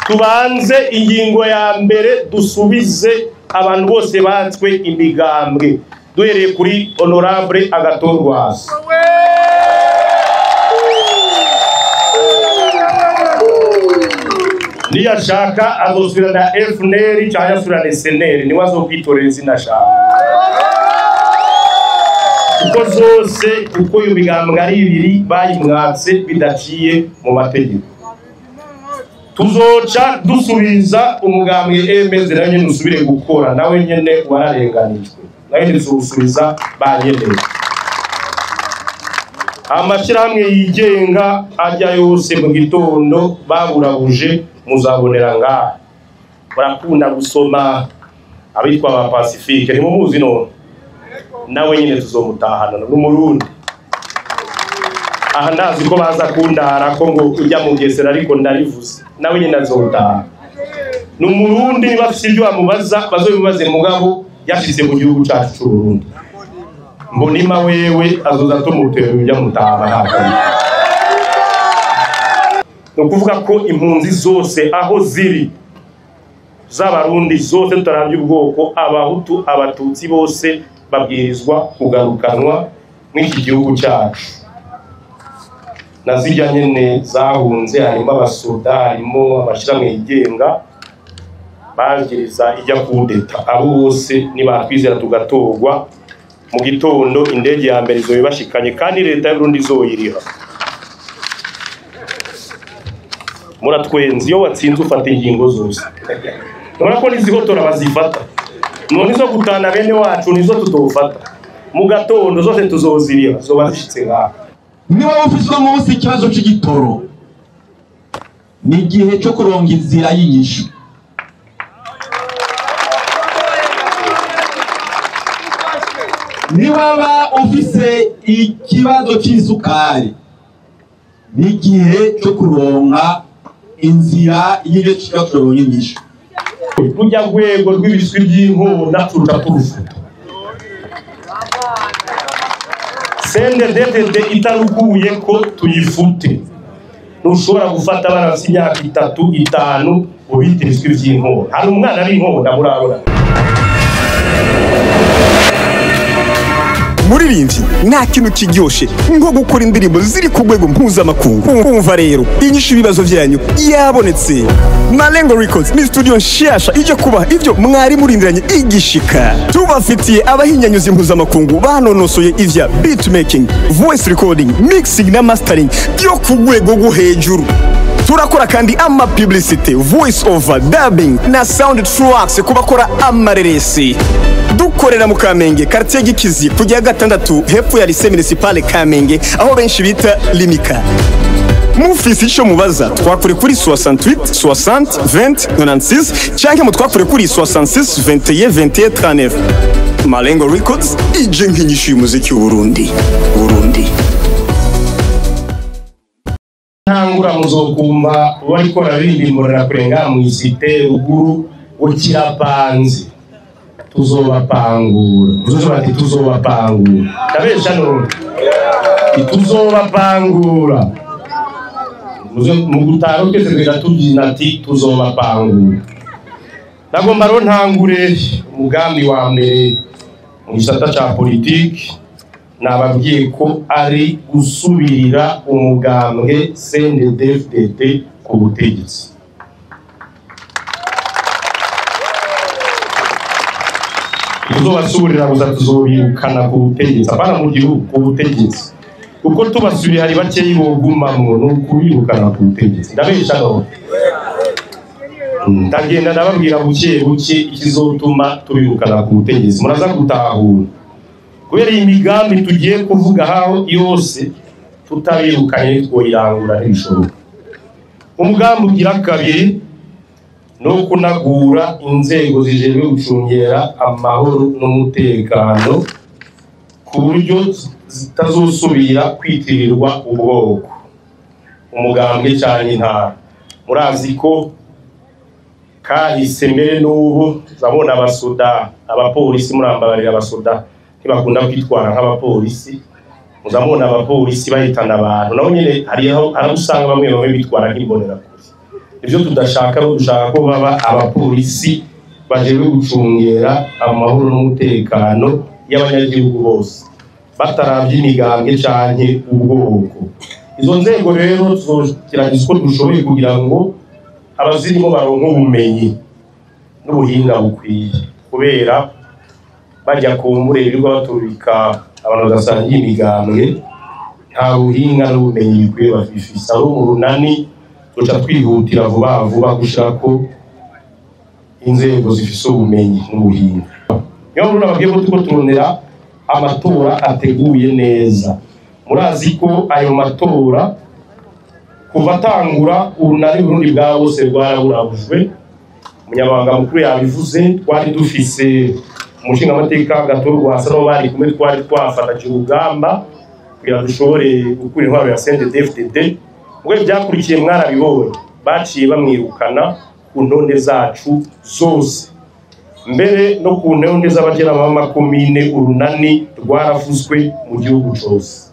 Tubanze ingingo ya mbere dusubize abantu bose batswe imigambwe duhereye kuri honorable Agathon Rwasa. Niyashaka azosubira na FNL cyangwa asubira na SNL, niwe azokwitorera izina ashaka. Kuko zose uko iyo migambwe ari ibiri bayimwatse bidaciye mu mategeko. Tuzoca dusubiza umugambwe emeze nawe nyene usubire gukora, nawe nyene wararenganijwe, nawe nyene tuzosubiza banyemewe. Amashirahamwe yigenga ajya yose mu gitondo baburabuje muzabonera ngaha. Barakunda gusoma abitwa ba Pacifique, ntimumuzi none? Nawe nyene tuzomutahana n'umurundi. Aha ndazi ko baza kundara ko ngo ujya mu Bugesera, ariko ndarivuze nawe nyene azomutaha. N'umurundi niba afise ibyo bamubaza bazobimubaze, mugabo yashize mu gihugu cacu c'Uburundi. Mbonima wewe azoza tumutera ujya mutaha hafi. Ni ukuvuga ko impunzi zose aho ziri z'abarundi zose tutaravye ubwoko, abahutu abatutsi bose babwirizwa kugarukanwa mw'iki gihugu cyacu. Na zirya nyene zahunze harimo abasoda, harimo amashirahamwe yigenga bagiriza ijya kudeta, abo bose nibatwizera tugatorwa mu gitondo indege ya mbere izoba ibashikanye kandi leta y'Uburundi izoyiriha. Muratwenzi iyo watsinze ufata ingingo zose. Nubona ko nizihotora bazifata, none izo gutana bene wacu nizo tutofata. Mu gatondo zose tuzoziriha, zoba zishitse ngaha. Niba ufise uno munsi ikibazo c'igitoro, ni igihe cyo kuronga inzira y'inyishu. Niba ufise ikibazo c'isukari, ni igihe cyo kuronka inzira y'icyo y'inyishu. Rujya rwego rw'ibiswi by'inkona turuta turufuta. CNDD-FDD itaruguye ko tuyifute. Ntushobora gufata abana bafite imyaka 3 5 ubite ibiswi by'inkona. Hari umwana w'inkona murabona. Muririmbyi nta kintu kiryoshe nko gukora indirimbo ziri ku rwego mpuzamakungu. Umva rero inyishu ibibazo byanyu yabonetse. Malengo Records ni studio nshasha ije kubaha ibyo mwari murindiranye igishika. Tubafitiye abahinyanyuzi mpuzamakungu banonosoye ivya beatmaking, voice recording, mixing na mastering byo ku rwego rwo hejuru. Turakora kandi ama publicity, voice over, dubbing na sound tracks kubakora amareresi. Dukorera mu Kamenge, quartier Gikizi, kujya gatandatu hepfo ya lycée municipale Kamenge, aho benshi bita Limika. Mufise ico mubaza twakure kuri 68 60 20 96 canke mutwakure kuri 66 21 21 39. Malengo Records ije nk'inyishu y'umuziki w'Uburundi. Burundi. Ntangura muzokumva bariko bararirimba kurenga mu isite ruguru ukirapanze. Tuzobapangura. Muzoba ati tuzobapangura. Ndabesha none. Tuzobapangura. Mu gutaro twese twega tubyina ati tuzobapangura. Nagomba rero ntangure umugambi wa mbere mu gisata ca politiki, nababwiye ko ari gusubirira umugambwe CNDD-FDD ku butegetsi. Tuzobasubirira gusa tuzobirukana ku butegetsi, apana mu gihugu, ku butegetsi. Kuko tubasubiye hari bakeyi bogumamwo, ni ukubirukana ku butegetsi. Ndabesha none. Ndagenda ndababwira buke buke ikizotuma tubirukana ku butegetsi. Muraza gutahura. Kubera iyi migambi tugiye kuvuga aho yose tutabirukanye twoyirangura ntibishoboka. Umugambi ugira kabiri no kunagura inzego zijejwe gucungera amahoro n'umutekano ku buryo zitazosubira kwitirirwa ubwoko, umugambwe cyane intara. Murazi ko kahise mbere n'ubu zabona abasoda, abapolisi, murambabarira abasoda ntibakunda kwitwara nk'abapolisi. Muzamubona abapolisi bahitana abantu, nabo nyene hariho arabusanga bamwe bamwe bitwara nk'imbonerakure. Ibyo tudashaka, dushaka ko baba abapolisi bajejwe gucungera amahoro n'umutekano y'abanyagihugu bose, bataravye imigambwe canke ubwoko. Izo nzego rero tuzogerageza uko dushoboye kugira ngo abazirimo baronke ubumenyi n'ubuhinga bukwiye, kubera bajya kumbure birirwa baturika abantu badasangiye imigambwe, nta buhinga n'ubumenyi bikwiye bafise. Abo mu runani duca twihutira vuba vuba gushirako inzego zifise ubumenyi n'ubuhinga. Niyo mpamvu nababwiye ko turiko turondera amatora ateguye neza. Murazi ko ayo matora kuva atangura urunani Burundi bwa bose rwaraburabujwe. Umunyamabanga mukuru yabivuze, twari dufise umushingamateka Gatorwa Rwasa n'abo bari kumwe, twari twafatanyije urugamba kugira dushobore gukura intwaro ya CNDD-FDD. Mugabo ivyakurikiye mwarabibonye, baciye bamwirukana ku ntonde zacu zose, mbere no ku ntonde z'abajenama b'amakomine. Urunani rwarafuswe mu gihugu cose,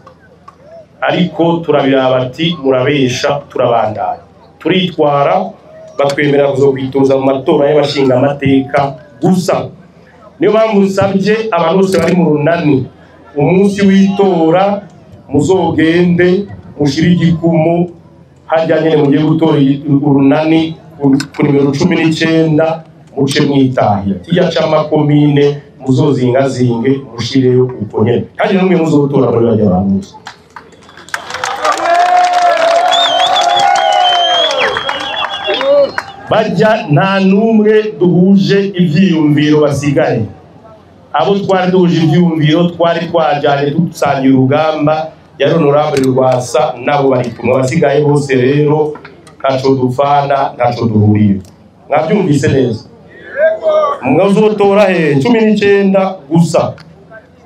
ariko turabiraba ati murabesha, turabandanya turitwara, batwemerera kuzokwitoza mu matora y'abashingamateka gusa. Niyo mpamvu nsabye abantu bose bari mu runani, umunsi w'itora muzogende mushire igikumu harya nyene mugiye gutora urunani ku nimero 19, muce mwitahira kirya c'amakomine, muzozingazinge mushireyo uko nyene, kandi n'umwe muzotora muri barya bantu. Barya nta n'umwe duhuje ivyiyumviro basigaye. Abo twari duhuje ivyiyumviro twari twajanye dusangiye urugamba yari Honorable Rwasa nabo bari kumwe. Abasigaye bose rero ntaco dupfana, ntaco duhuriye. Mwavyumvise neza? Mwazotora he 19 gusa.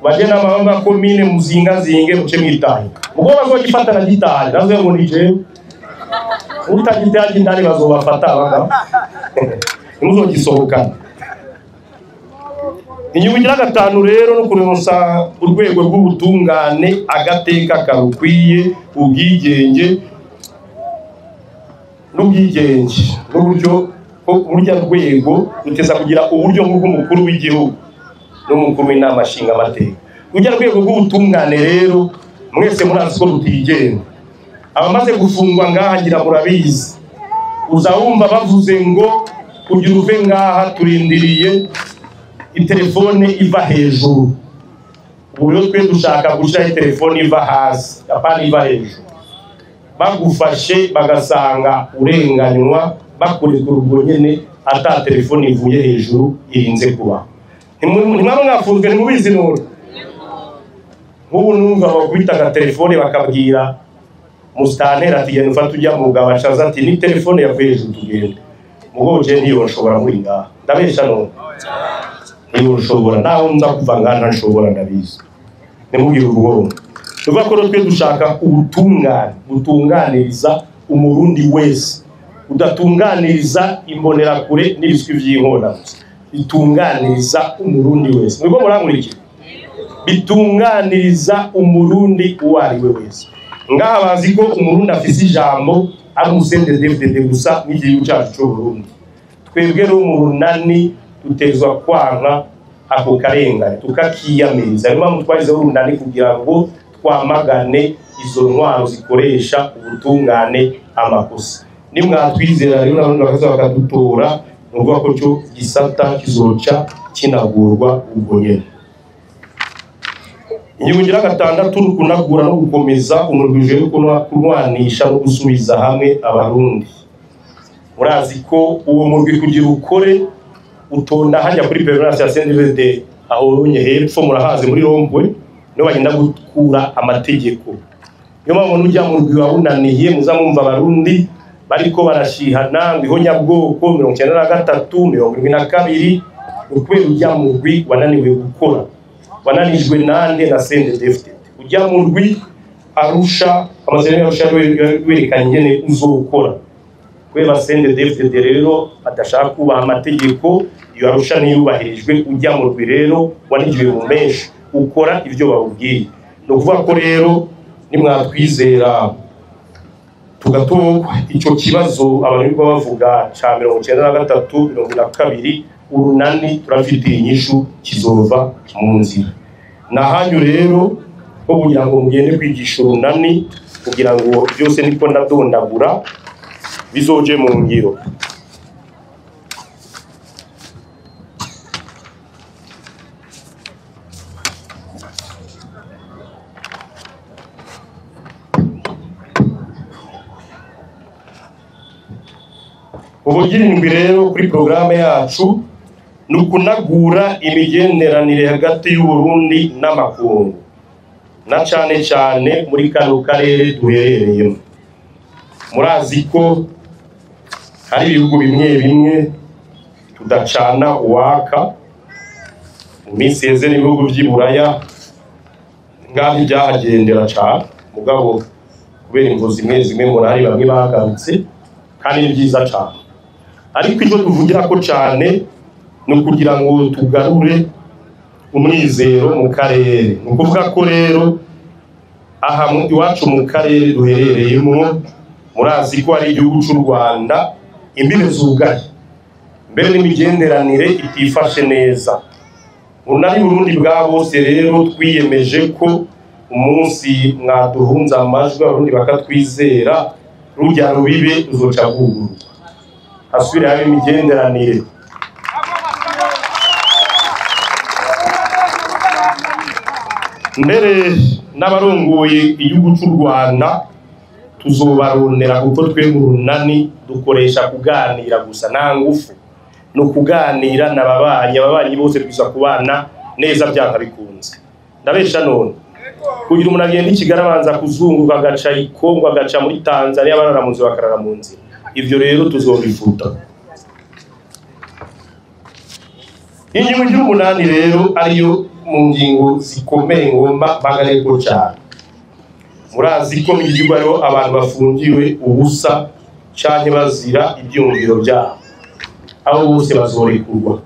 Bajenama b'amakomine muzingazinge muce mwitahe. Mugo bazogifata na gitahe, nazo ngo ni jewe. Utagitaje indani bazobafata abagabo. Ntimuzogisohokana. Inyungu igira gatanu rero no kuronsa urwego rw'ubutungane agateka karukwiye, ubwigenge n'ubwigenge n'uburyo ko burya rwego ruteza kugira uburyo nk'ubw'umukuru w'igihugu n'umukuru w'inama nshingamateka. Burya rwego rw'ubutungane rero mwese murazi ko rutigenga. Abamaze gufungwa ngaha ngira murabizi, uza wumva bavuze ngo kugira uve ngaha turindiriye itelefone iva hejuru. Ubu rero twe dushaka gushira itelefone iva hasi, apana iva hejuru. Bagufashe bagasanga urenganywa, bakurekura ubwo nyene ata telefone ivuye hejuru irinze kuba. Ntimwaba mwafunzwe, ntimubizi none. Nk'ubu numva bakubita telefone bakabwira mustantera ati genda ufate ujya mu mugabo, acaza ati ni telefone yavuye hejuru tugende. Mugabo je ntiyoshobora muri ngaha. Ndabesha none. Ntiyoshobora, naho nza kuva ngaha ntashobora, ndabizi. Ntimugire ubwoba. Tuvuga ko twe dushaka ubutungane, butunganiriza umurundi wese, udatunganiriza imbonerakure n'ibiswi vy'inkona, bitunganiriza umurundi wese. Mwebwe murankurikira? Bitunganiriza umurundi uwo ari we wese. Ngaha bazi ko umurundi afise ijambo ari umuCNDD-FDD gusa n'igihugu cyacu c'u Burundi. Twebwe rero mu runani dutezwa kwanka ako karengane, tukakiyamiriza. Niyo mpamvu twashyizeho urunani kugira ngo twamagane izo ntwaro zikoresha ubutungane amakosa. Nimwatwizera rero n'abarundi bakaza bakadutora, ni ukuvuga ko cyo gisata kizoca kinagurwa ubwo nyene. Ingingo igira gatandatu ni ukunagura no gukomeza umurwi ujejwe kunwanisha no gusubiza hamwe abarundi. Murazi ko uwo murwi kugira ukore utonda hajya kuri permanence ya CNDD-FDD aho runye hepfo murahazi muri Rompwe, niho bagenda gukura amategeko. Niyo mpamvu n'ujya mu murwi wawunaniye muza mwumva abarundi bariko barashihana ngo ihonyabwoko 93, 72, ni ukubera ujya mu murwi wananiwe gukora. Wananijwe nande? Na CNDD-FDD. Ujya mu murwi Arusha, amasezerano y'Arusha werekanye ingene uzokora. Kubera CNDD-FDD rero adashaka kubaha amategeko, iyo Arusha ntiyubahirijwe, ujya mu murwi rero wanigiwe mu menshi, ukora ivyo bawubwiye. Ni ukuvuga ko rero nimwatwizera Tugatorwa, ico kibazo abantu bavuga ca 93 72 urunani turafitiye inyishu, kizova mu nzira. Nahanyu rero ko kugira ngo mugende kwigisha urunani, kugira ngo byose niko ndadondagura bizoje mu ngiro. Ubugirindwi rero kuri programme yacu ni ukunagura imigenderanire hagati y'u Burundi n'amakungu, na cane cane muri kano karere duherereyemo. Murazi ko hari ibihugu bimwe bimwe tudacana uwaka. Mu minsi iheze n'ibihugu vy'i Buraya ngaho vyahagendera cane, mugabo kubera imvo zimwe zimwe murari bamwe bagarutse, kandi ni vyiza cane. Ariko icyo tuvugira ko cane ni ukugira ngo tugarure umwizero mu karere. Ni ukuvuga ko rero aha iwacu mu karere duherereyemo, murazi ko ari igihugu c'u Rwanda imbibe zugaye, mbere n'imigenderanire itifashe neza. Unari Burundi bwa bose rero twiyemeje ko umunsi mwaduhunza amajwi Abarundi bakatwizera, rujya rubibe ruzoca rwugururwa, hasubire habe imigenderanire. Mbere n'abarongoye igihugu c'u Rwanda tuzobarondera, kuko twe mu runani dukoresha kuganira gusa, nta ngufu, no kuganira n'ababanyi. Ababanyi bose twiza kubana neza byanka bikunze. Ndabesha none kugira umuntu agenda i Kigali abanza kuzunguruka agaca i Kongo agaca muri Tanzania, barara mu nzu bakarara mu nzira. Ivyo rero tuzobifuta. Ingingo y'umunani rero ariyo mu ngingo zikomeye ngomba bagareko cyane. Murazi ko mu gihugu hariho abantu bafungiwe ubusa canke bazira ivyumviro byabo, abo bose bazorekurwa.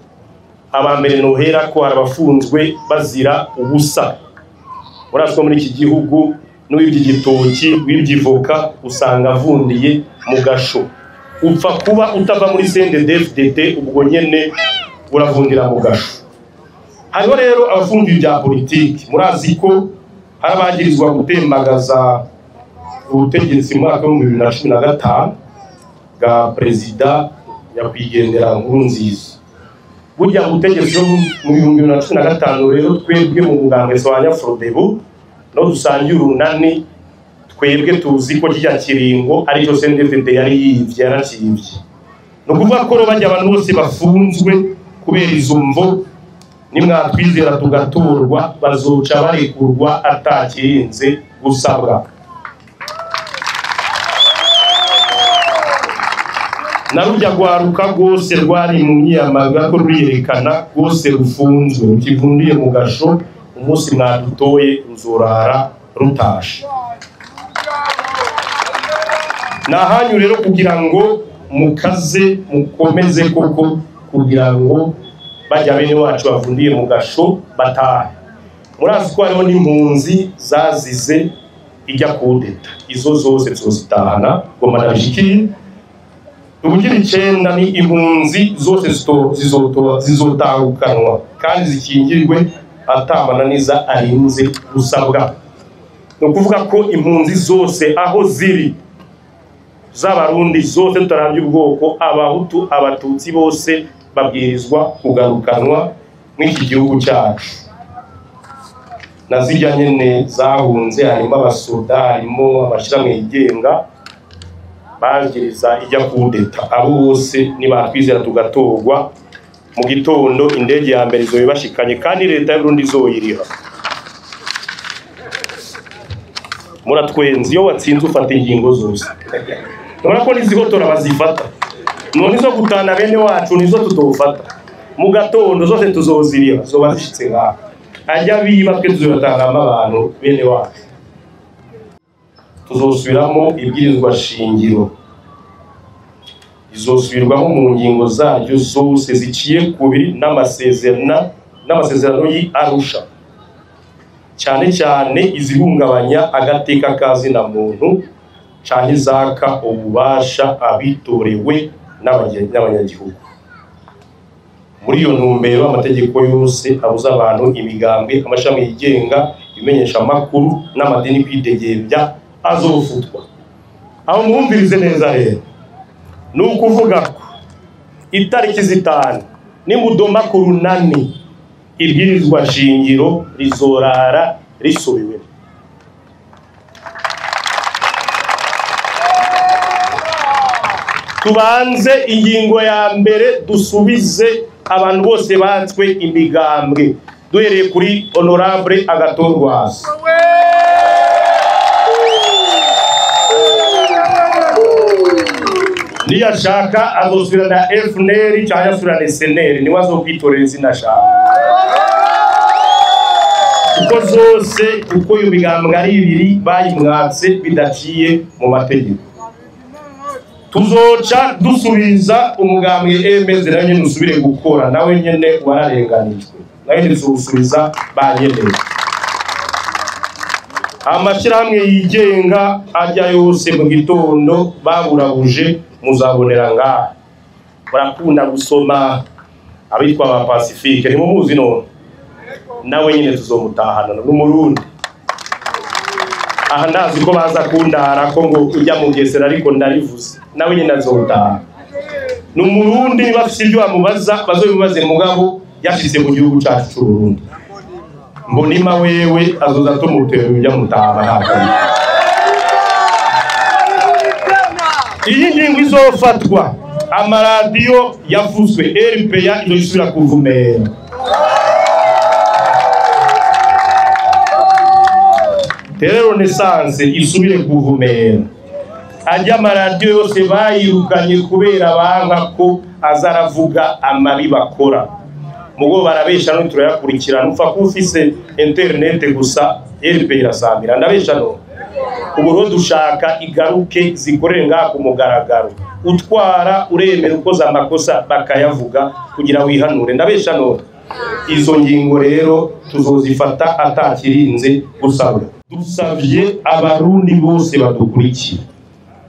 Aba mbere nohera ko hari abafunzwe bazira ubusa. Murazi ko muri iki gihugu n'uwibye igitoki, wibye ivoka usanga avundiye mu gasho. Upfa kuba utava muri CNDD-FDD ubwo nyene uravundira mu gasho. Hariho rero abafungiwe bya politiki. Murazi ko hari abagirizwa gutembagaza ubutegetsi mu mwaka w'ibihumbi bibiri na cumi na gatanu bwa perezida nyakwigendera Nkurunziza. Burya ubutegetsi mu 2015 rero twebwe mu mugambwe wa Nyafrodebu no dusangiye urunani, twebwe tuzi ko kijya kiringo aricyo CNDD-FDD yari yivye, yarakivye. No kuvuga ko bajya abantu bose bafunzwe kubera izo mvo, nimwatwizera tugatorwa bazoca barekurwa atakirinze gusabwa. Narujya gwaruka rwose rwari mu myiyamaga ko rwiyerekana rwose rufunzwe rukivundiye mu gasho, umunsi mwadutoye ruzorara rutashe. Nahanyu rero kugira ngo mukaze mukomeze koko, kugira ngo bajya bene wacu bavundiye mu gasho batahe. Murazi ko hariho n'impunzi zazize ijya kudeta, izo zose tuzitahana ngoma nabishikiye. Ubugira icenda ni impunzi zose zizotahukanwa kandi zikingirwe atamananiza arinze gusabwa. Ni ukuvuga ko impunzi zose aho ziri z'Abarundi zose tutaravye ubwoko, Abahutu, Abatutsi bose babwirizwa kugarukanwa mw'iki gihugu cyacu. Na zirya nyene zahunze harimo abasoda, harimo amashirahamwe yigenga bagiriza ijya kudeta, abo bose nibatwizera tugatorwa mu gitondo indege ya mbere izoyibashikanye kandi leta y'u Burundi izoyiriha. Muratwenzi iyo watsinze ufata ingingo zose. Urabona ko nizihotora bazifata, none izo gutana bene wacu nizo tutofata. Mu gatondo zose tuzoziriha, zoba zishitse ngaha. Ajya biba twe tuzobatangamo abantu bene wacu. Tuzosubiramo ibwirizwa shingiro, izosubirwamo mu ngingo zaryo zose ziciye kubiri n'amasezerano y'i Arusha, cyane cyane izihungabanya agateka kazina muntu canke zaka ububasha abitorewe n'abanyagihugu. Muri iyo ntumbero amategeko yose abuza abantu imigambwe, amashami yigenga, ibimenyesha amakuru n'amadini kwidegemvya azofutwa. Aho mwumvirize neza rero, ni ukuvuga ko itariki 5 nimudoma ku runani ibwirizwa shingiro rizorara risubiwe. Tubanze ingingo ya mbere dusubize abantu bose batswe imigambwe, duhereye kuri honorable Agathon Rwasa. Niyashaka azosubira na FNL cyangwa asubira na SNL, niwe azokwitorera izina ashaka. Kuko zose uko iyo migambwe ari ibiri bayimwatse bidaciye mu mategeko. Tuzoca dusubiza umugambwe emeze nawe nyene usubire gukora, nawe nyene wararenganijwe, nawe nyene tuzosubiza banyemewe. Amashirahamwe yigenga ajya yose mu gitondo baburabuje muzabonera ngaha. Barakunda gusoma abitwa ba Pacifique, ntimumuzi none? Nawe nyene tuzomutahana n'umurundi. Aha ndazi ko baza kundara ko ngo ujya mu Bugesera, ariko ndarivuze nawe nyene azomutaha. N'umurundi bafise ibyo bamubaza bazobimubaze, mugabo yashize mu gihugu cyacu cy'u Burundi. Mbonima wewe azoza tumutera ujya mutaha hafi. Iyi ngingo izofatwa, amaradiyo yavuzwe RPA izosubira kuvumera. Tele Renaissance isubire kuvumera. Ajya amaradiyo yose bayirukanye kubera banka ko azaravuga amabi bakora. Mugo barabesha no turayakurikirana, upfa kuba ufise internet gusa RPA irasamira. Ndabesha no ubu dushaka igaruke zikorere ngaha ku mugaragaro, utwara uremera ukoze amakosa bakayavuga kugira wihanure. Ndabesha no izo ngingo rero tuzozifata atakirinze gusabwa. Dusavye abarundi bose badukurikiye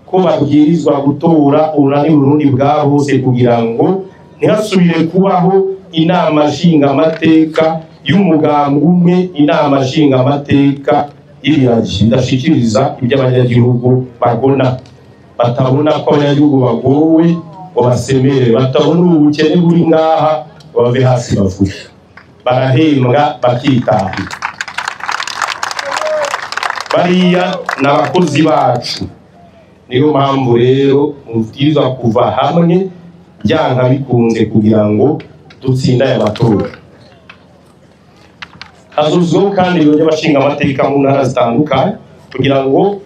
ko babwirizwa gutora urunani Burundi bwa bose kugira ngo ntihasubire kubaho inama nshingamateka y'umugambwe umwe, inama nshingamateka y'ibiragi idashikiriza ibyo abanyagihugu bagona. Batabona ko abanyagihugu bagowe ngo basemere, batabona ubukene buri ngaha ngo bave hasi bavuge, barahembwa bakitaha. Bariya ni abakozi bacu, niyo mpamvu rero mubwirizwa kuva hamwe byanka bikunze kugira ngo dutsinde aya matora. Hazuzweho kandi ibiro by'abashingamateka mu ntara zitandukanye kugira ngo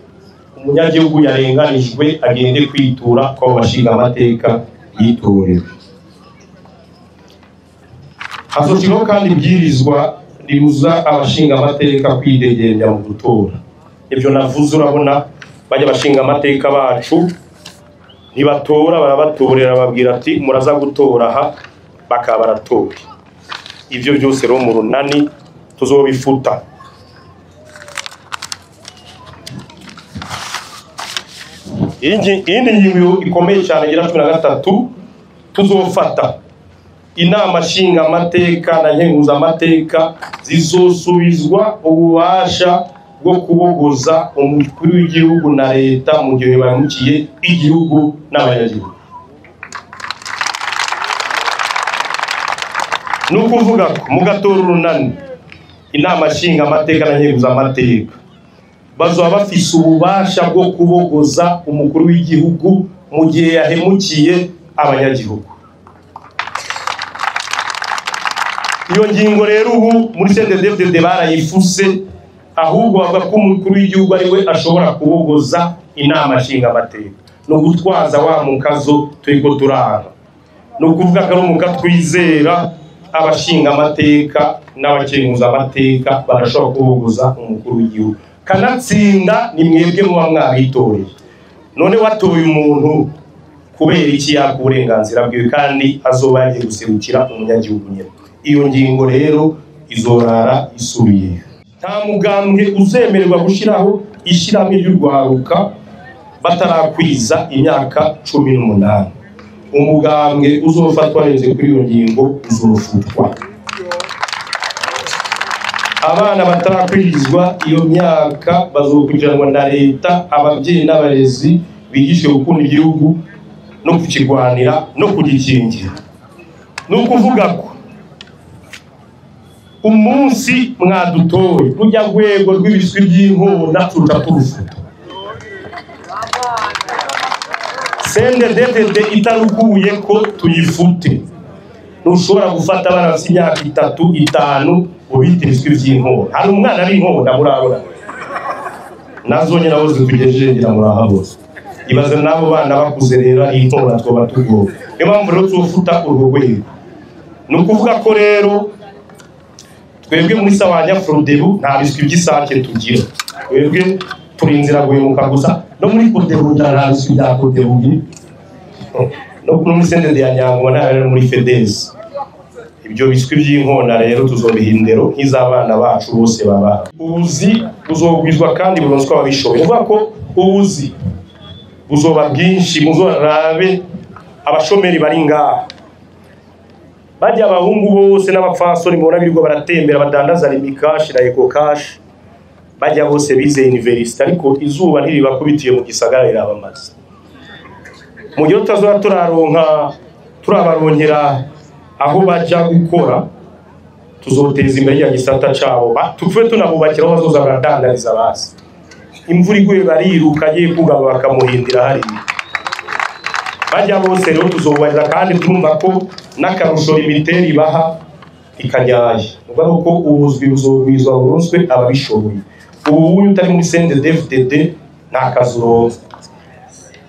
umunyagihugu yarenganijwe agende kwitura kw'abo bashingamateka yitorewe. Hazoshyirwaho kandi ibwirizwa ribuza abashingamateka kwidegembya mu gutora. Ibyo navuze urabona bajya abashingamateka bacu ntibatora, barabatorera babwira ati muraza gutora aha, bakaba baratora. Ivyo byose rero mu runani tuzobifuta. Iyindi ngingo ikomeye cyane igira 13 tuzofata inama nshingamateka na nkenguzamateka zizosubizwa ububasha bwo kubogoza umukuru w'igihugu na leta mu gihe bamukiye igihugu n'abanyagihugu. Ni ukuvuga ko mugatora urunani inama nshingamateka na nkenguzamateka bazoba bafise ububasha bwo kubogoza umukuru w'igihugu mu gihe yahemukiye abanyagihugu. Iyo ngingo rero ubu muri CNDD-FDD barayifuse, ahubwo bavuga ko umukuru w'igihugu ari we ashobora kubogoza inama nshingamateka. No gutwaza wa mukazo turiko turanga, no kuvuga ko ari umuka twizera abashingamateka n'abakenguzamateka barashobora kubogoza umukuru w'igihugu. Kanatsinda ni mwebwe muba mwabitoreye. None watoye umuntu kubera iki yaka uburenganzira bwiwe kandi azoba yagiye guserukira umunyagihugu nyene? Iyo ngingo rero izorara isubiye. Nta mugambwe uzemererwa gushiraho ishyirahamwe ry'urwaruka batarakwiza imyaka 18. Umugambwe uzofatwa neze kuri iyo ngingo uzofutwa. Abana batarakwizwa iyo myaka bazokurikiranwa na leta, ababyeyi n'abarezi bigishwe gukunda igihugu no kukirwanira no kugikingira. Ni ukuvuga ko umunsi mwadutoye rujya rwego rw'ibiswi by'inkona turuta turufuta. CNDD-FDD itarukuye ko tuyifute. Ntushobora gufata abana bafite imyaka 3, 5 ubite ibiswi by'inkona. Hari umwana w'inkona murabona nazo nyine aho zikugejeje ngira murahabose. Ibaze n'abo bana bakuze rero ari inkona twoba tugowe. Niyo mpamvu rero tufuta urwo rwego. Ni ukuvuga ko rero twebwe muri Sawanya Frodebu nta biswi by'isake tugira. Twebwe turi inzira guhemuka gusa. No muri Kodebu nta biswi bya Kodebu, no muri CNDD ya Nyangoma nta no muri Fedez. Ibyo biswi by'inkona rero tuzobihindero nk'iz'abana bacu bose baba. Ubuzi buzogwizwa kandi buronswa ababishoboye. Uvuga ko ubuzi buzoba bwinshi, muzorabe abashomeri bari ngaha. Bajya abahungu bose n'abapfasoni mubona birirwa baratembera badandaza Limikashi na Ecocash, bajya bose bize university, ariko izuba ntiribakubitiye mu gisagara rirabamaze. Mu gihe tutazoba turaronka turabaronkera aho bajya gukora, tuzoteza imbere ya gisata cabo, tupfe tunabubakira aho bazoza baradandariza basi. Imvura iguye bariruka agiye kugaba bakamuhindira hariya. Bajya bose rero tuzobubakira, kandi turumva ko n'akarusho imiteri baha ikanyaye. Uvuga ko ubuzwi buzogwizwa buronswe ababishoboye. Ubu uyu utari muri CNDD-FDD nta kazi uronka.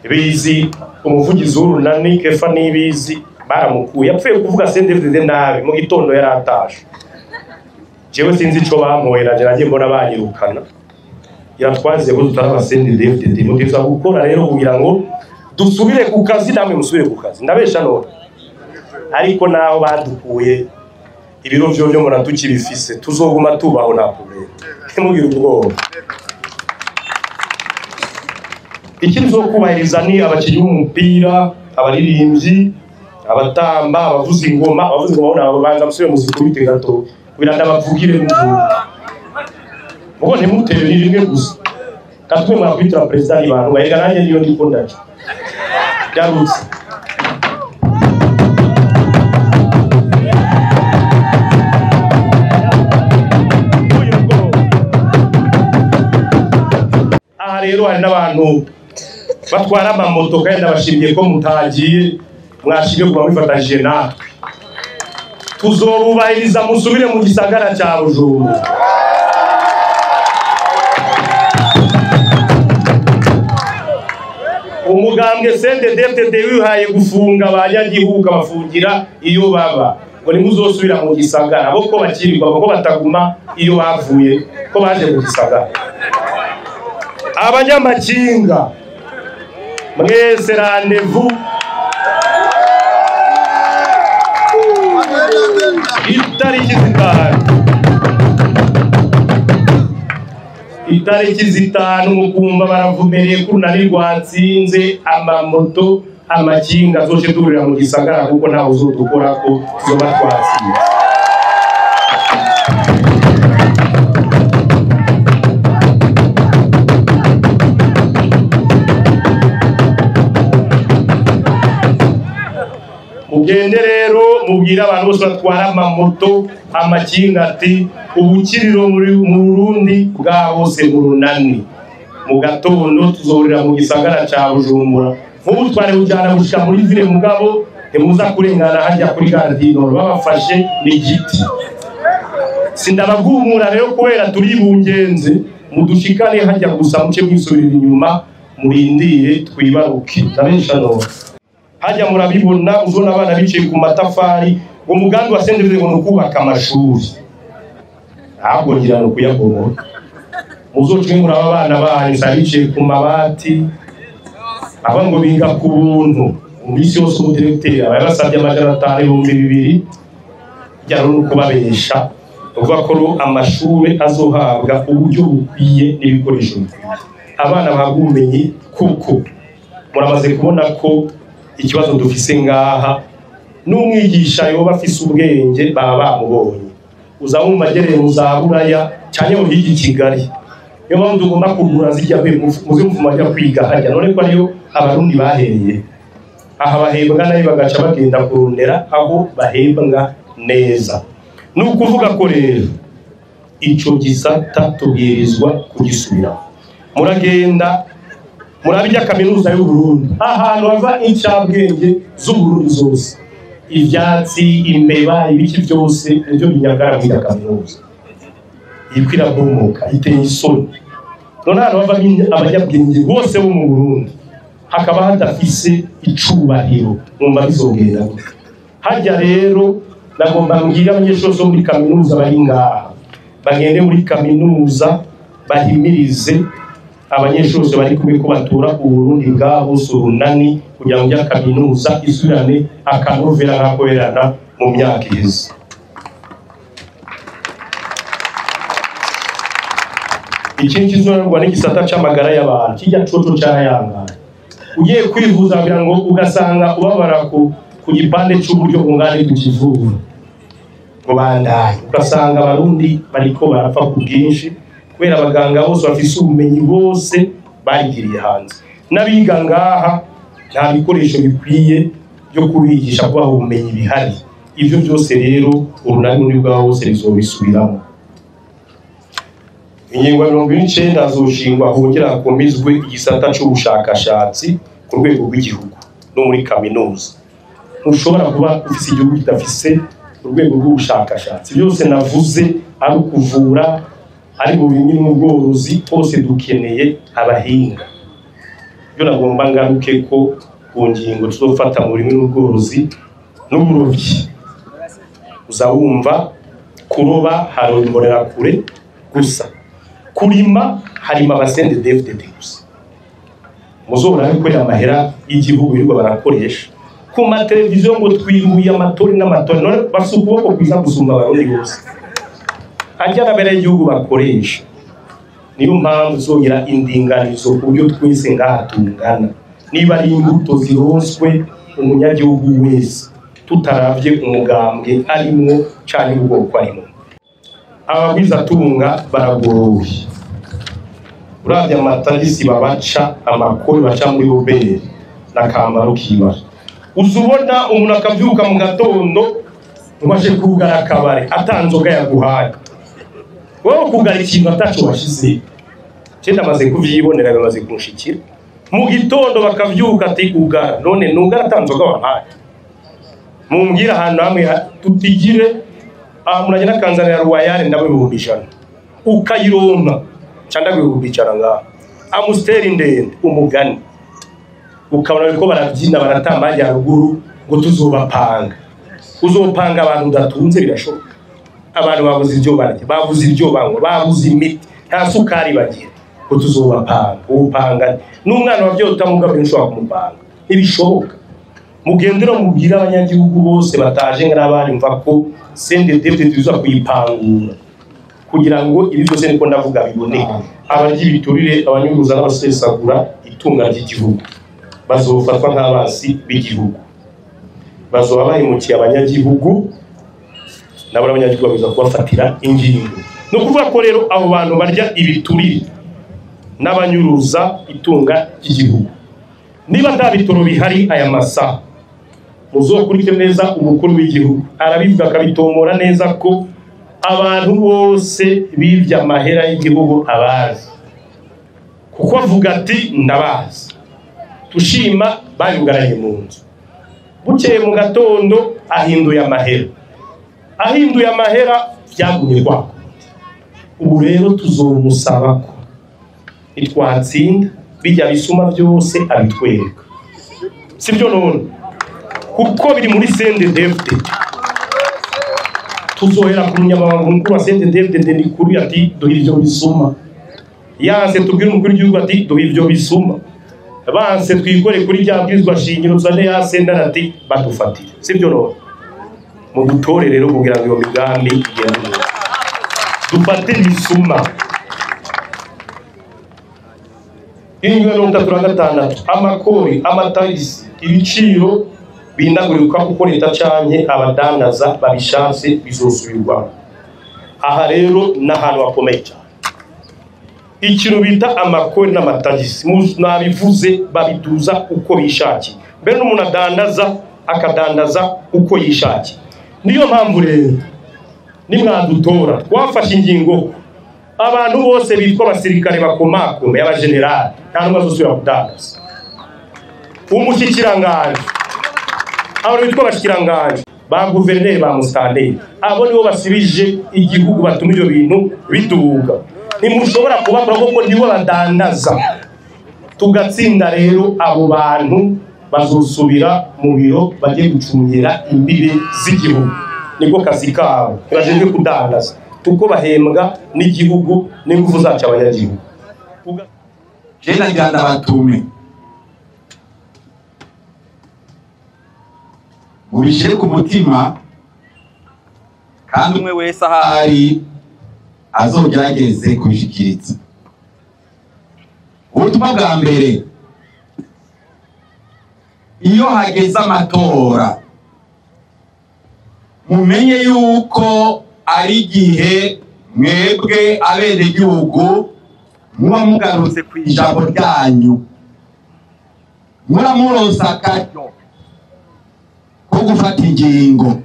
Bizi umuvugizi w'urunani Kefa Nibizi baramukuye, yapfuye kuvuga CNDD-FDD nabi mu gitondo yaratashe. Jewe sinzi ico bampoye, naje mbona banyirukana. Iratwanze ko tutaraba CNDD-FDD. Muteza gukora rero kugira ngo dusubire ku kazi, namwe musubire ku kazi. Ndabesha none. Ariko naho badukuye ibiro vyo byo mura tukibifise, tuzoguma tubaho nta problème. Ntimugire ubwoba. Ikindi zo kubahiriza ni abakinyi b'umupira, abaririmbyi, abatamba, abavuza ingoma. Abavuza ingoma nabo banza musubire muzikubite gato kugira ndabavugire muvuga. Mugo ntimutere ni rimwe gusa. Katwe mwakwitira president abantu bayega nanjye niyo ndiko ndaje. Byarutse. Aha rero hari n'abantu batwara amamoto kandi ndabashimiye ko mutagiye, mwashimye kuba mwifatanyije natwe. Tuzobubahiriza musubire mu gisagara cya Bujumbura. Umugambwe CNDD-FDD wihaye gufunga abanyagihugu abafungira iyo baba, ngo nimuzosubira mu gisagara, bo ko bakirirwa, ko bataguma iyo bavuye, ko baje mu gisagara. Abanyamakinga mwese rendez-vous itariki 5. Itariki 5 mukumva baravumereye ko urunani rwatsinze, amamoto amakinga zoce turira mu gisagara kuko ntawe uzodukora ko tuzoba twatsinze. Mugende rero mubwire abantu bose batwara amamoto amakinga ati ubukiriro muri Burundi bwa bose mu runani. Mu gatondo tuzohurira mu gisagara ca Bujumbura. Nk'ubu twari kujyana gushika muri ville, mugabo ntimuza kurengana hajya kuri Gardino babafashe n'igiti. Sindabagumura rero kubera turi bungenze, mudushikane hajya gusa muce mwisubirira inyuma murindire twibaruke. Ndabesha none. Hajya murabibona uzona abana bicaye ku matafari, ngo umugambi wa CNDD ngo nukubaka amashuri. Ahubwo ngira no kuyagomora. Muzoce muraba abana banyu bicaye ku mabati, aba ngo biga ku buntu. Umisi yose umudirecteur aba yabasabye 500 2000 byaro no kubabesha. Uvuga ko amashuri azohabwa uburyo bukwiye n'ibikoresho bikwiye. Abana bahabwa ubumenyi Kuko muramaze kubona ko ikibazo dufise ngaha n'umwigisha yoba afise ubwenge baba bamubonye, uza mu magerere muzaburaya cyane mu higi Kigali. Niyo mpamvu tugomba kugura zijya muze muvuma ajya kwiga hajya, none ko ariyo abarundi bahereye aha bahembwa nayo bagaca bagenda kurondera aho bahembwa neza. Ni ukuvuga ko rero ico gisata tubwirizwa kugisubira. Muragenda murabijya kaminuza y'u Burundi, ahantu hava incabwenge z'u Burundi zose, ivyatsi, imbeba, ibiki byose nivyo binyagara muri kaminuza. Iriko irabomoka, iteye isoni. None ahantu hava abanyabwenge bose bo mu Burundi hakaba hadafise icubahiro, mwumva bizogenda gute? Harya rero nagomba mbwire abanyeshuri bo muri kaminuza bari ngaha, bagende muri kaminuza bahimirize abanyeshuri bose bari kumwe ko batura Uburundi bwabo urunani, kugira ngo kaminuza isubirane akanovera nkakoberana mu myaka iheze. Ikindi kizorangwa n'igisata c'amagara y'abantu kijya coco carayangana. Ugiye kwivuza kugira ngo ugasanga ubabara ku gipande c'uburyo bungane kukivura ngo bandaye, ugasanga abarundi bariko barapfa ku bwinshi kubera abaganga bose bafise ubumenyi bose bagiriye hanze, n'abiga ngaha nta bikoresho bikwiye byo kubigisha kubaha ubumenyi bihari. Ivyo byose rero urunani muri bwabo bose bizobisubiramo. Ingingo ya 49 hazoshingwa hongera hakomezwe igisata c'ubushakashatsi ku rwego rw'igihugu no muri kaminuza. Ntushobora kuba ufise igihugu kidafise urwego rw'ubushakashatsi. Byose navuze ari ukuvura, ari uburimyi n'ubworozi, hose dukeneye abahinga. Ibyo nagomba ngaruke ko ku ngingo tuzofata mu burimyi n'ubworozi n'uburovyi. Uza wumva kuroba haromborera kure gusa, kurima harima abasende DFDD gusa. Muzora bikorera amahera y'igihugu birirwa barakoresha ku mateleviziyo ngo twimbuye amatori n'amatori, none bafise ukuboko kwiza gusumba abarundi bose, ajya n'abera y'igihugu bakoresha. Niyo mpamvu zongera indinganizo ku buryo twese ngaha tungana. Niba ari imbuto zironswe umunyagihugu wese tutaravye umugambwe arimwo canke ubwoko arimwo. Abagwizatunga baragowe. Uravye amatagisi babaca, amakori baca muri Robert n'akambaro kibara. Uzubona umuntu akavyuka mu gatondo ngo aje kugara akabare atanzoga yaguhaye. Wowe kugara ikintu ataco washize. Je ndamaze kuvyibonera, bimaze kunshikira. Mu gitondo bakavyuka ati ugara, none nugara atanzoga wampaye. Mumbwira ahantu hamwe tutigire muragenda kanzanira Royal ndabe 100,000. Ukayironka canda 100,000 ngaha. Amusteri ndende umugani. Ukabona bariko barabyina baratamba hajya ruguru ngo tuzobapanga. Uzopanga abantu udatunze birashoboka. Abantu babuze ibyo barya, babuze ibyo banywa, babuze imiti, nta sukari bagira, ngo tuzobapanga. Upanga n'umwana wavyo utamugabira ushobora kumupanga, ntibishoboka. Mugendera mubwira abanyagihugu bose bataje nk'abari mva ko CNDD-FDD tuza kuyipangura kugira ngo ibi byose niko ndavuga biboneke. Abarya ibiturire, abanyuruza n'abasesagura itunga ry'igihugu bazofatwa nk'abasi b'igihugu, bazoba bahemukiye abanyagihugu, nabo abanyagihugu babiza kubafatira ingingo. No kuvuga ko rero abo bantu barya ibiturire n'abanyuruza itunga ry'igihugu, niba nta bitoro bihari aya masaha, muzokurikire neza umukuru w'igihugu arabivuga akabitomora neza ko abantu bose bivye amahera y'igihugu abazi, kuko avuga ati ndabazi. Tushima bayugaranye mu nzu, bukeye mu gatondo ahinduye amahera, ahinduye amahera byagumye kwa kundi. Ubu rero tuzomusaba ko nitwatsinda bijya bisuma byose abitwereka, sibyo none? Kuko biri muri CNDD-FDD. Tuzohera ku munyamabanga mukuru wa CNDD-FDD Nikuru ati duha ivyo bisuma, yanse tubwire umukuru w'igihugu ati duha ivyo bisuma, banse twikore kuri rya bwirizwa shingiro tuzane ya sentare ati badufatire, sibyo none? Mudutore rero kugira ngo iyo migambi igende neza, dufate ibisuma. Ingingo ya 36, amakori, amatagisi, ibiciro bindagurika uko leta canke abadandaza babishatse bizosubirwamo. Aha rero n'ahantu hakomeye cyane. Ikintu bita amakori n'amatagisi nabivuze, babiduza uko bishakiye, mbere n'umuntu adandaza akadandaza uko yishakiye. Niyo mpamvu rero nimwadutora twafashe ingingo abantu bose bitwa abasirikare bakomakome y'abagenerali nta n'umwe azosubira kudandaza. Umushyikiranganje, abantu bitwa abashyikiranganje ba guverineri ba musitanteri, abo nibo basibije igihugu batuma ibyo bintu biduga. Ntimushobora kubakora kuko nibo badandaza. Tugatsinda rero abo bantu bazosubira mu biro bagiye gucungira imbibe z'igihugu, niko kazi kabo, ntibajejwe kudandaza kuko bahembwa n'igihugu n'ingufu zacu abanyagihugu. Je nagira ndabatume mubishire ku mutima, kandi umwe wese ahari azogerageze kubishikiriza. Ubutumwa bwa mbere, iyo hageze amatora mumenye yuko ari igihe mwebwe abenegihugu muba mugarutse ku ijambo ryanyu, muramuronsa akaryo ko gufata ingingo.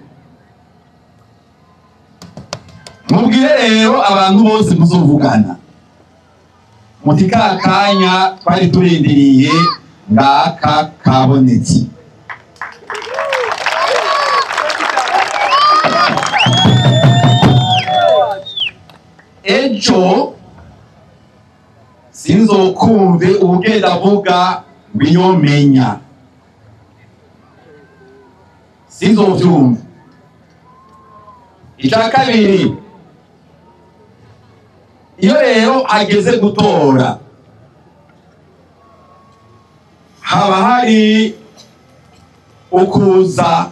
Mubwire rero abantu bose muzovugana muti ka kanya twari turindiriye ngaka kabonetse. Ejo sinzokumve ubugenda avuga ngwiyomenya, sinzovyumva. Icya kabiri, iyo rero ageze gutora haba hari ukuza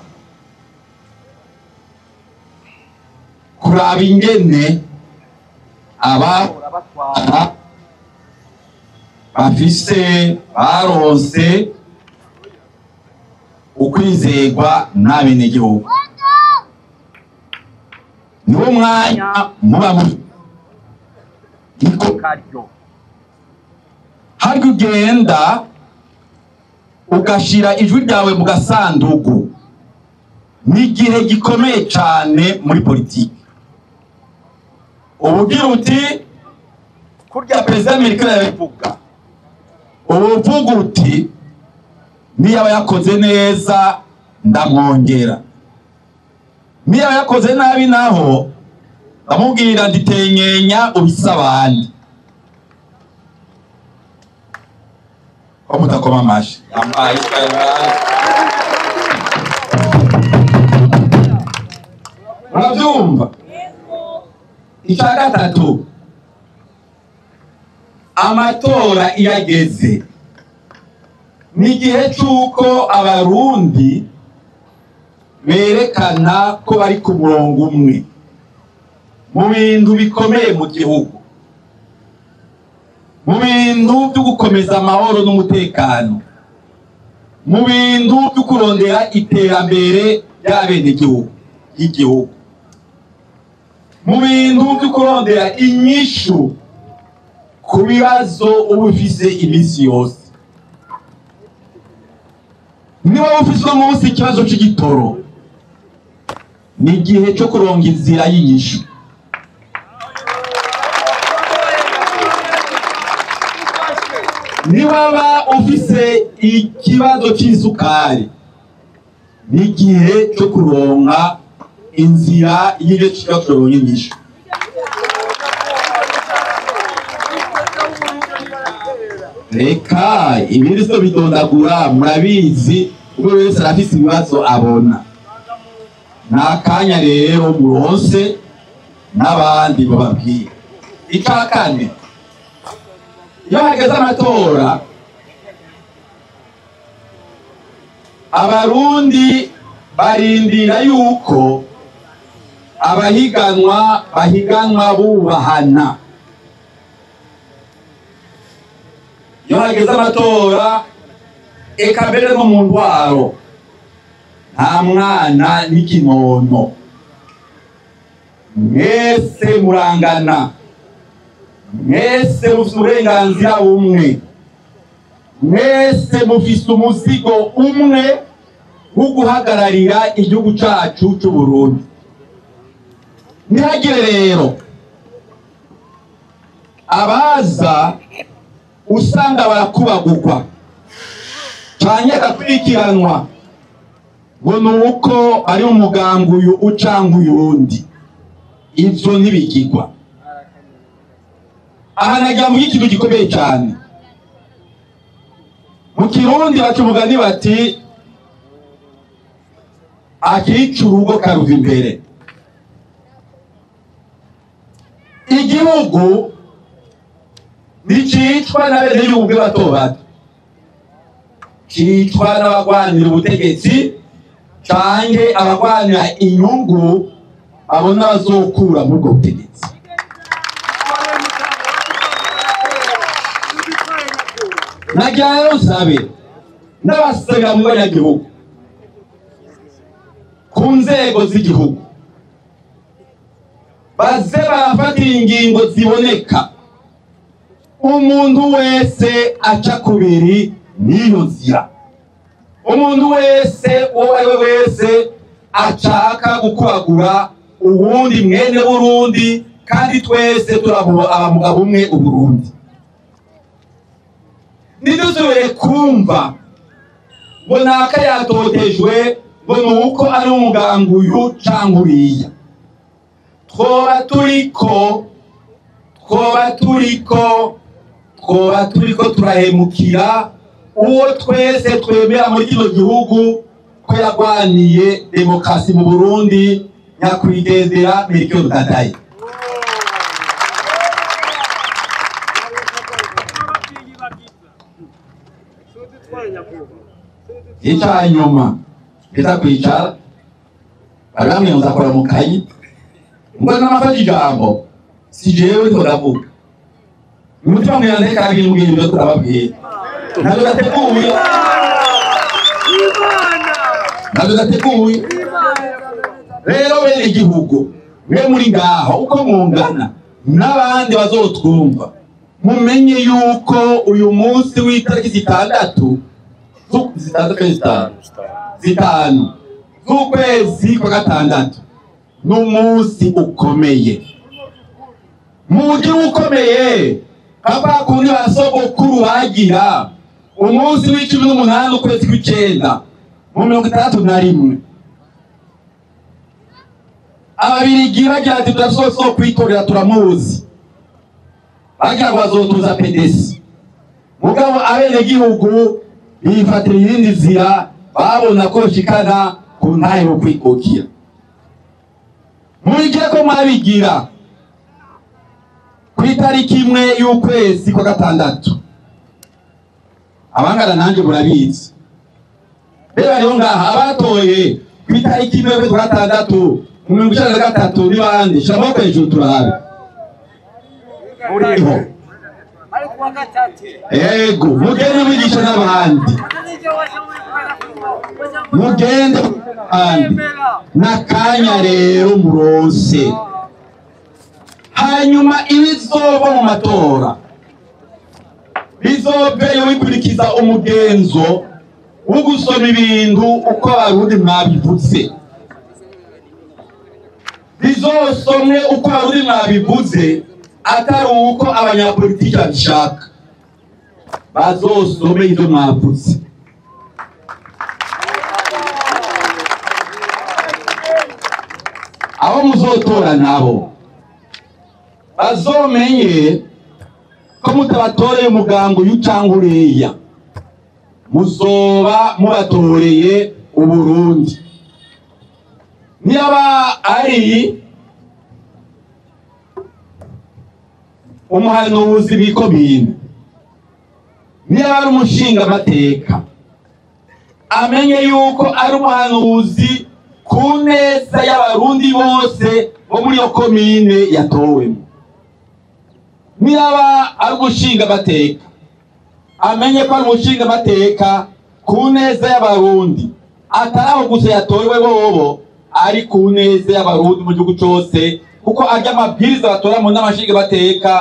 kuraba ingene abahora batwara bafise baronse ukwizegwa n'abenegihugu. Niwo mwanya muba niko karyo harya ugenda ugashira ijwi ryawe mu gasanduku. Ni igihe gikomeye cyane muri politiki. Ubugira uti kurya perezida Amerika yabivuga, ubuvuga uti niyaba yakoze neza ndamwongera, niyaba yakoze nabi naho ndamubwira nditenyenya ubisabandi. Ko mutakoma amashi yambaye. Murabyumva? Icya gatatu, amatora iyo ageze ni igihe cy'uko abarundi berekana ko bari ku murongo umwe mu bintu bikomeye mu gihugu, mu bintu byo gukomeza amahoro n'umutekano, mu bintu byo kurondera iterambere ry'abenegihugu y'igihugu, mu bintu byo kurondera inyishu ku bibazo uba ufise iminsi yose. Niba ufise uno munsi ikibazo c'igitoro, ni igihe cyo kuronga inzira y'inyishu. Niba ufise ikibazo c'isukari, ni igihe cyo kuronka inzira y'ibyo kibazo y'inyishu. Reka ibindi so bidondagura murabizi, ubwo wese arafise ibibazo abona. Nta kanya rero muronse n'abandi bababwira. Icya kane, iyo hageze amatora abarundi barindira yuko abahiganwa bahiganwa bubahana. Iyo hageze amatora, eka mbere no mu ntwaro, nta mwana n'ikinono, mwese murangana, mwese mufise uburenganzira bumwe, mwese mufise umuzigo umwe wo guhagararira igihugu cacu c'Uburundi. Ntihagire rero abaza usanga barakubagurwa canke agakurikiranwa ngo nuko ari umugambi uyu ucanga uyundi. Ivyo ntibigirwa. Aha nagira mvuge ikintu gikomeye cane. Mu Kirundi baca umugani bati akica urugo karuva imbere. Igihugu nticicwa n'abenegihugu bato bato, cicwa n'abagwanira ubutegetsi canke abagwanira inyungu babona bazokura muri ubwo butegetsi. Nagira rero nsabe n'abasabira mu banyagihugu ku nzego z'igihugu baze barafatira ingingo ziboneka. Umuntu wese aca kubiri n'iyo nzira, umuntu wese uwo ari we wese ashaka gukuragura uwundi mwene Burundi, kandi twese turabuba bumwe Uburundi. Ntidusubire kumva ngo naka yatotejwe ngo nuko ari umugambi uyu canke uriya. Twoba turiko turahemukira uwo twese twemera muri kino gihugu ko yagwaniye demokarasi mu Burundi, nyakwigendera Melchior Ndadaye. Icanyuma biza kwicara baramwe nzakora mu kayi ngo namafata ijambo si jewe ndiko ndavuga. Umutima mwiza kandi mbwira ibyo turababwira. Ntabwo gateguye. Rero bene igihugu mwe muri ngaho uko mungana n'abandi bazotwumva, mumenye yuko uyu munsi w'itariki zitandatu zitanu z'ukwezi kwa gatandatu n'umunsi ukomeye. Mu gihe ukomeye hapa kundi basogokuru bagira umunsi w'icumi n'umunani ukwezi kw'icenda mu 61, Ababirigi bagira ati turasoso kwitorera turamuzi, bagira ngo bazotuza PDS. Mugabo abenegihugu bifatira iyindi nzira, babona ko bashikana ku ntahe yo kwikukira. Murigire ko mwabigira ku itariki 1 y'ukwezi kwa gatandatu, abangana nanje murabizi. Rero hariho ngaha abatoye ku itariki 1 y'ukwezi kwa gatandatu mu 1993 ni bande? Shira amaboko hejuru turabe. Muriho. Ego, mugende mwigisha n'abandi. Mugende abandi. N'akanya rero murose. Hanyuma ibizoba mu matora bizobeyo bikurikiza umugenzo wo gusoma ibintu uko Abarundi mwabivuze. Bizosomwe uko Abarundi mwabivuze, atari uko abanyapolitiki babishaka. Bazosome ivyo mwavuze. Abo muzotora nabo bazomenye ko mutabatoreye umugambi uyu canke uriya, muzoba mubatoreye Uburundi. Niba ari umuhanuzi w'ikomine, niba ari umushinga amateka, amenye yuko ari umuhanuzi ku neza y'Abarundi bose bo muri iyo komine yatowemo. Niba ari umushinga amateka, Amenye ko ari umushinga mateka ku neza y'abarundi, atari aho gusa yatorewe bobo, ari ku neza y'abarundi mu gihugu cose, kuko arya amabwiriza batora mu nama nshingamateka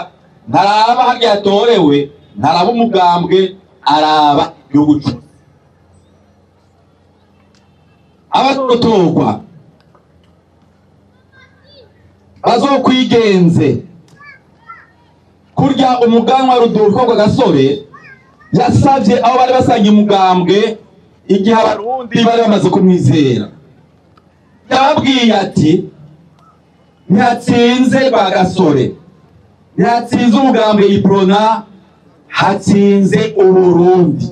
ntaraba harya yatorewe, ntaraba umugambwe, araba igihugu cose. Abazotorwa bazokwigenze kurya umuganwa Rudolfo Rwagasore yasavye abo bari basangiye umugambwe igihe abarundi bari bamaze kumwizera, yababwiye ati ntihatsinze Rwagasore, ntihatsinze umugambwe Iprona, hatsinze Uburundi.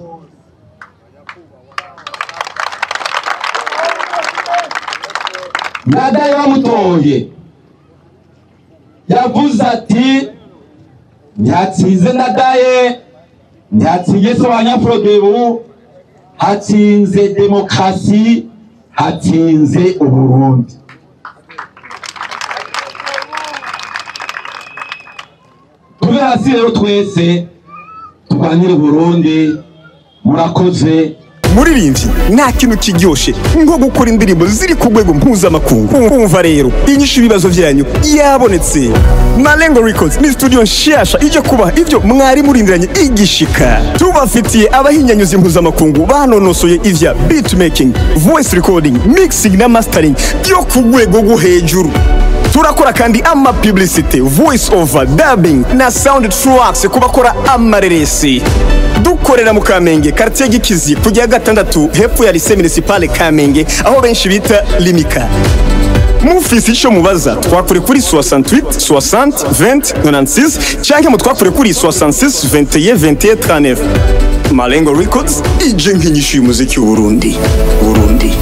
Ndadaye bamutoye yavuze ati ntihatsinze Ndadaye, ntihatsinze Sobanyafrodebu, hatsinze demokrasi, hatsinze Uburundi. Tuve hasi rero twese turwanire Uburundi. Murakoze. Muririmbyi, nta kintu kiryoshe nko gukora indirimbo ziri ku rwego mpuzamakungu. Umva rero, inyishu ibibazo vyanyu yabonetse. Malengo Records ni studio nshasha ije kubaha ivyo mwari murindiranye igishika. Tubafitiye abahinyanyuzi mpuzamakungu banonosoye ivya beatmaking, voice recording, mixing na mastering byo ku rwego rwo hejuru. Turakora kandi ama publicity, voice over, dubbing na sound tracks ku bakora amareresi. Dukorera mu Kamenge, quartier Gikizi, kujya gatandatu hepfo ya lycée municipale Kamenge, aho benshi bita Limika. Mufise ico mubaza, twakure kuri 68 60 20 96 canke mutwakure kuri 66 21 21 39. Malengo Records ije nk'inyishu y'umuziki w'Uburundi. Burundi.